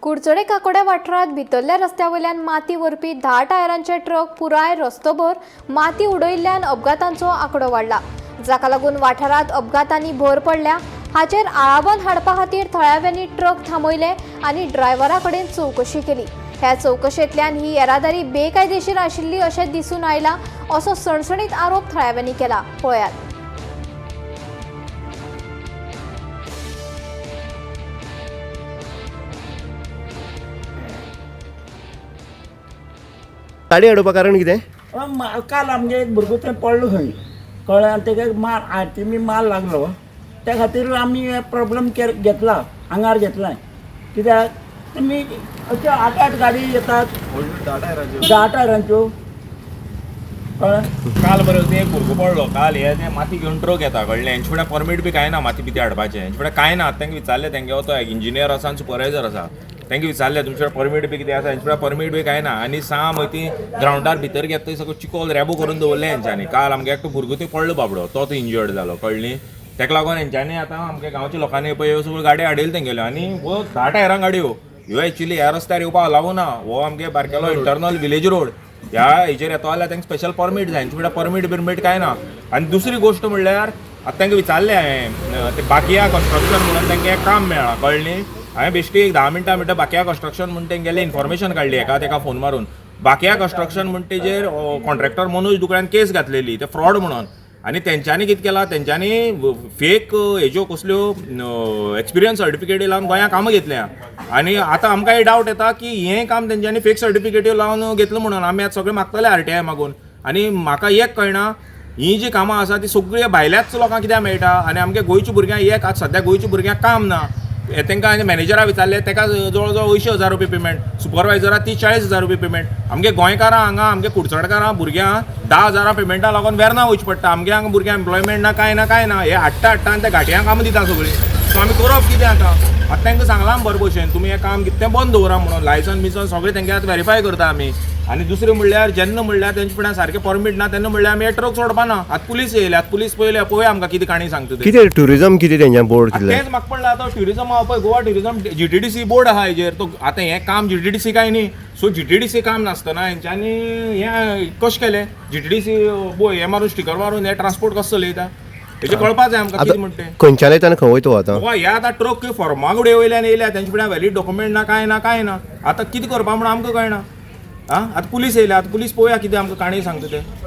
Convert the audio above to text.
कुडचडे काकोड्या वाठारांत भितरल्या रस्त्या वयल्यान माती व्हरपी 10 टायरांचे ट्रक पुराय रस्तोभर माती उडयिल्ल्यान अपघातांचो आंकडो वाडला, जाका लागून वाठारांत अपघातांनी भर पडल्या. हाचेर आळाबंद हाडपा खातीर थळाव्यांनी ट्रक थांबयले आनी ड्रायव्हरा कडेन चवकशी केली. ह्या चवकशेंतल्यान ही येरादारी बेकायदेशीर आशिल्ली अशें दिसून आयलां असो सणसणीत आरोप थळाव्यांनी केला. पळयात. गाडी अडोवपा कारण कितें? काल आमगे एक भुरगो थंय पडलो खंय, कळ्ळें? आनी तेका मार आरटीमी मार लागलो. त्या खातीर आमी हे प्रॉब्लम घेतला, आंगार घेतला. कित्याक तुमी अश्यो 8-8 गाडी येतात 10 टायरांच्यो, कळ्ळें? काल बरें ते एक भुरगो पडलो. काल हे ते माती घेवन ट्रक येता, कळ्ळें? हेंचे फुडें परमीट बी कांय ना माती बिती हाडपाचें, हेंचे फुडें कांय ना. तांकां विचारलें, तेंगे तो इंजिनियर आसा आनी सुपरवायजर आसा, तांकां विचारलें तुमचे कडेन परमीट बी कितें आसा? हेंचे कडेन परमीट बी कांय ना. आनी साम ती ग्रावंडार भितर घेता थंय सगळो चिकोल रेबो करून दवरलें हेंच्यांनी. काल आमगे एकटो भुरगो थंय पडलो बाबडो, तो थंय इंजर्ड जालो, कळ्ळी? ताका लागून हेंच्यांनी आतां आमच्या गांवच्या लोकांनी पळय ह्यो सगळ्यो गाडयो हाडिल्यो तेंगेल्यो. आनी हो 10 टायरां गाडयो ह्यो एक्चुली ह्या रस्त्यार येवपाक अलाव ना. हो आमगे बारकेलो इंटरनल विलेज रोड, ह्या हेजेर येतो जाल्यार तांकां स्पेशल परमीट जाय. हेंचे फुडें परमीट बिरमीट कांय ना. आनी दुसरी गोश्ट म्हणल्यार आतां तांकां विचारलें हांवें, ते बाकिया कन्स्ट्रक्शन म्हणून तांकां एक काम मेळ्ळां, कळ्ळें न्ही? हांवें बेश्टी एक 10 मिनटां म्हणटा बाकिया कन्स्ट्रक्शन म्हूण तेंगेलें इन्फॉर्मेशन काडली एका तेका फोन मारून. बाकिया कन्स्ट्रक्शन म्हूण तेजेर कॉन्ट्रॅक्टर मनोज दुकळ्यान केस घातलेली, ते फ्रॉड म्हणून. आनी तेंच्यांनी कितें केलां, तेंच्यांनी फेक हेज्यो कसल्यो एक्सपिरियन्स सर्टिफिकेटी लावन गोंयांत कामां घेतल्या. आनी आतां आमकां हे डावट येता की हें काम तेंच्यांनी फेक सर्टिफिकेटी लावन घेतलां म्हणून. आमी आतां सगळें मागतले आरटीआय मागून. आनी म्हाका एक कळना, ही जी कामां आसा ती सगळीं भायल्याच लोकांक कित्याक मेळटा आनी आमगे गोंयच्या भुरग्यांक एक आतां सद्या गोंयच्या भुरग्यांक काम ना. तांकां आनी मॅनेजरा विचारलें, ताका जवळ जवळ 80,000 रुपया पेमेंट, सुपरवायजरा 30-40 हजार रुपया पेमेंट. आमगे गोंयकारां हांगा, आमगे कुडचडकारां भुरग्यांक 10 हजारां पेमेंटा लागून वेर्ना वयचें पडटा. आमगे हांगा भुरग्यांक एम्प्लॉयमेंट ना, कांय ना, कांय ना. हे हाडटा हाडटा आनी त्या घाटयांक कामां दिता सगळीं. सो आमी करप कितें आतां? आतां तांकां सांगलां बरे भशेन, तुमी हें काम कितें तें बंद दवरा म्हणून. लायसन बिसन सगळें तेंगे आतां वेरीफाय करता आमी. आनी दुसरें म्हणल्यार जेन्ना म्हणल्यार तेंचे फुड्यान सारकें परमीट ना तेन्ना म्हणल्यार आमी हे ट्रक सोडपा ना. आतां पुलीस येयले, आतां पुलीस पळयले, पळोवया आमकां कितें काणी सांगता ते. कितें ट्युरिजम कितें तेंच्या बोर्ड आतां कितलें? तेंच म्हाका पडलां आतां ट्युरिजम आहा पळय, गोवा ट्युरिजम जीटीडीसी बोर्ड आहा हेजेर. तो आतां हें काम जीटीडीसी काय न्ही, सो जीटीडीसी काम नासतना हेंच्यांनी हें कशें केलें? जीटीडीसी हें मारून स्टिकर मारून हे ट्रान्सपोर्ट कसो चलयता हेजें कळपा जाय आमकां, कितें म्हणटा तें. खंयच्यान येता आनी खंय वयता हो आतां? गोवा हे आतां ट्रक फर्मागुडे वयल्यान येयल्या, तेंचे फुड्यान व्हॅलीड डॉक्युमेंट ना, कांय ना, कांय ना. आतां कितें करपा म्हणून आमकां कळना. आं, आतां पुलीस येयल्या, आतां पुलीस पळोवया कितें आमकां काणी सांगता ते.